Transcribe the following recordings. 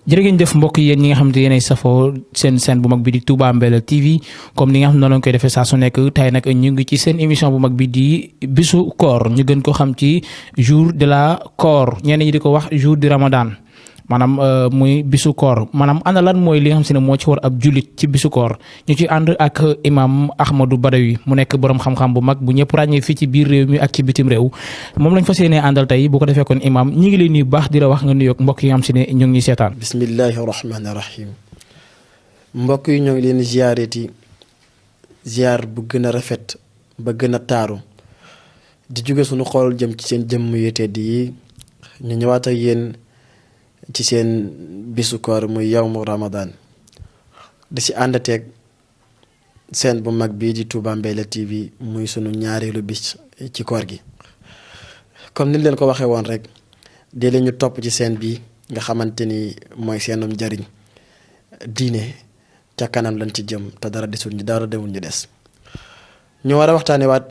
jërë ngeen jëf mbokk yéen ñi nga xam ne yéenay safoo seen chaîne bu mag bi di Touba Mbella TV comme ni nga xam ne noonu lañ koy defee saa su nekk tey nag ñu ngi ci seen émission bu mag bi di bisu koor ñu gën ko xam ci jour de la koor ñenn ñi di ko wax jour du Ramadan maanaam muy bisu koor maanaam ana lan mooy li nga xam si ne moo ci war ab jullit ci bisu koor ñu ci ànd ak imam Ahmadou Badawi mu nekk borom xam-xam bu mag bu ñëpp ràññee fii ci biir réew mi ak ci bitim réew moom lañ fas yéenee àndal tey bu ko defee kon imam ñi ngi lay nuyu baax di la wax nga nuyoog mbokk yi nga xam si ne ñu ngi ñuy seetaan. bismillahi rahmaani rahim mbokk yi ñoo ngi leen ziyaareti ziyaar bu gën a rafet ba gën a taaru di jóge suñu xool jëm ci seen jëmm yu tedd yi ñu ñëwaat ak yéen ci seen bisu koor muy yawmu Ramadan di si àndateeg seen bu mag bii di Touba Mbella TV muy sunu ñaareelu bis ci koor gi comme ni leen ko waxee woon rek di leen ñu topp ci seen bi nga xamante ni mooy seenum njariñ diine ca kanam lañ ci jëm te dara desul ñu dara demul ñu des ñu war a waxtaane waat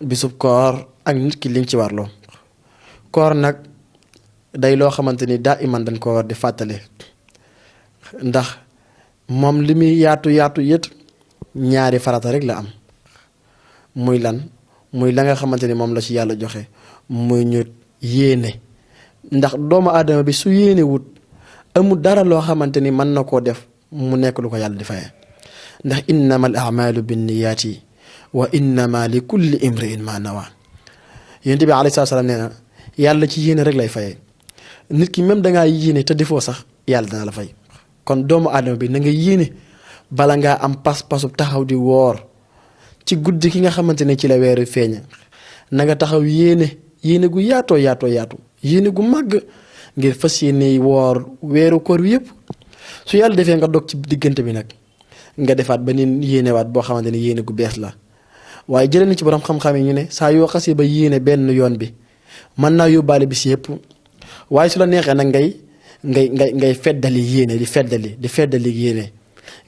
bisub koor ak nit ki liñ ci warloo koor nag day loo xamante ni daa iman dañ ko war di fàttale ndax moom li muy yaatu yët ñaari farata rek la am muy lan muy la nga xamante ni moom la ci yàlla joxe muy ñu yéene ndax doomu aadama bi su yéene wut amul dara loo xamante ni mën na koo def mu nekk lu ko yàlla di faye ndax innama al a'malu binniyaati wa innama li kulli imri'in ma nawa yonent bi alayhi salaam nee na yàlla ci yéene rek lay faye nit ki même dangaa yéene te defoo sax yàlla dana la fay kon doomu aadama bi na nga yéene bala ngaa am pas-pasu taxaw di woor ci guddi ki nga xamante ne ci la weeru feeña na nga taxaw yéene gu yaatoo yéene gu màgg ngir fas yéene woor weeru koor wi yëpp su yàlla defee nga dog ci diggante bi nag nga defaat ba ni yéenewaat boo xamante ne yéene gu bees la waaye jëlee na ci borom xam-xam yi ñu ne saa yoo xasee ba yéene benn yoon bi mën naa yóbbaale bis yëpp waaye su la neexee nag ngay feddali yéene di feddali yéene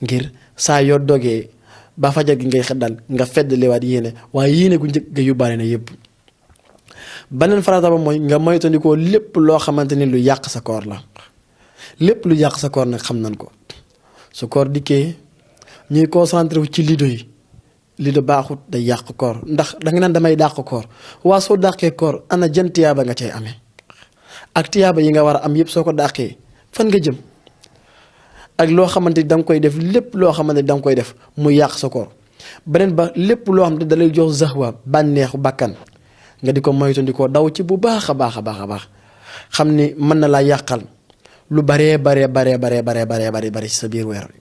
ngir saa yoo dogee ba fajar gi ngay xeddal nga feddaliwaat yéene waaye yéene gu njëkk nga yóbbaale na yëpp. beneen farata ba mooy nga moytandikoo lépp loo xamante ni lu yàq sa koor la lépp lu yàq sa koor nag xam nañ ko su koor dikkee ñuy concentré wu ci lido baaxut day yàq koor ndax danga naan damay dàq koor waa soo dàqee koor ana jën tiyaaba nga cay amee ak tiyaaba yi nga war a am yëpp soo ko dàqee fan nga jëm ak loo xamante ni da nga koy def lépp loo xamante ni da nga koy def mu yàq sa koor beneen ba lépp loo xam ne da lay jox zahwa bànneexu bàkkan nga di ko moytandikoo daw ci bu baax a baax xam ni mën na laa yàqal lu baree bari ci sa biir weer wi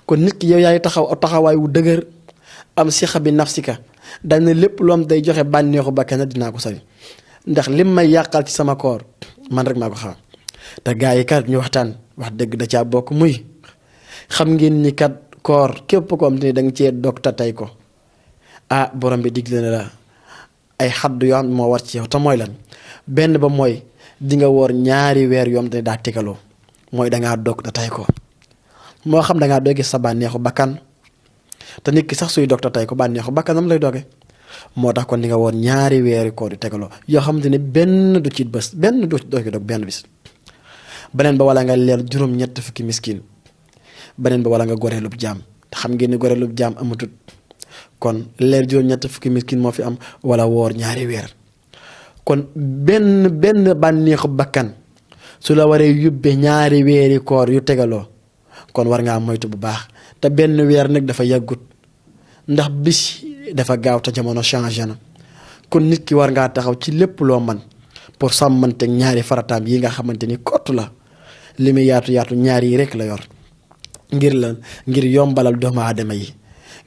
kon nit ki yow yaay taxawaay wu dëgër am sixa bi nafsika dañ ne lépp loo am day joxe bànneexu bàkkan dinaa ko sori ndax lim may yàqal ci sama koor man rek maa ko xam te gaa yi kat ñu waxtaan wax dëgg da caa bokk muy xam ngeen ni kat koor képp ko am te ni da nga cee dog ta tey ko borom bi digle na la ay xaddu yoo xam moo war ci yow te mooy lan benn ba mooy di nga woor ñaari weer yoo xam te ne daa tegaloo mooy dangaa dog ta tey ko moo xam dangaa doge sa bànneexu bakkan te nit ki sax suy dog ta tey ko bànneexu bakkanam lay doge moo tax kon di nga woor ñaari weeri koor yu tegaloo yoo xamante ne benn du ci bés benn du ci dog benn bis beneen ba wala nga leer juróom-ñett fukki miskin beneen ba wala nga goreelub jaam te xam ngeen ni goreelub jaam amatut kon leer juróom-ñett fukki miskin moo fi am wala woor ñaari weer kon benn bànneexu bakkan su la waree yóbbee ñaari weeri koor yu tegaloo kon war ngaa moytu bu baax te benn weer nag dafa yàggut ndax bis dafa gaaw te jamono changé na kon nit ki war ngaa taxaw ci lépp loo man pour sàmmanteeg ñaari farataam yi nga xamante ni kott la li muy yaatu ñaari yi rek la yor ngir yombalal doomu aadama yi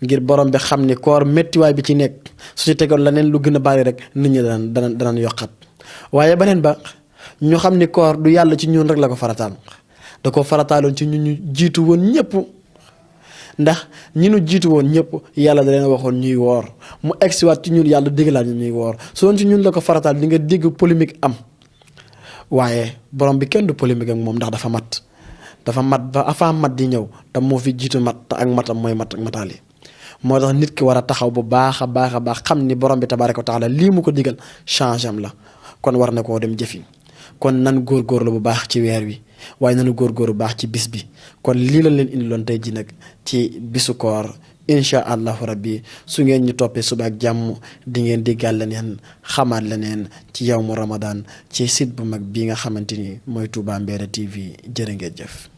ngir borom bi xam ni koor méttiwaay bi ci nekk su ci tegoon leneen lu gën a bari rek nit ñi danañ yokkat waaye beneen ba ñu xam ni koor du yàlla ci ñun rek la ko farataal da ko farataaloon ci ñu jiitu woon ñëpp ndax ñi nu jiitu woon ñëpp yàlla da leen waxoon ñuy woor mu egsiwaat ci ñun yàlla digalaat ñu ñuy woor su doon ci ñun la ko farataal di nga dégg polémique am waaye borom bi kenn du polémique ak moom ndax dafa mat ba avant mat di ñëw te moo fi jiitu mat te ak matam mooy mat ak mataali moo tax nit ki war a taxaw bu baax a baax xam ni borom bi tabaaraka wa taala lii mu ko digal change am la kon war na koo dem jëfi kon nan góorgóorlu bu baax ci weer wi waaye nanu góorgóorlu bu baax ci bis bi kon lii la leen indiloon tey ji nag ci bisu koor incha allahu rabbi su ngeen ñu toppee suba ak jàmm di ngeen diggal leneen xamaat leneen ci yawmu Ramadan ci site bu mag bii nga xamante ni mooy Touba Mbédé TV jërë ngeen jëf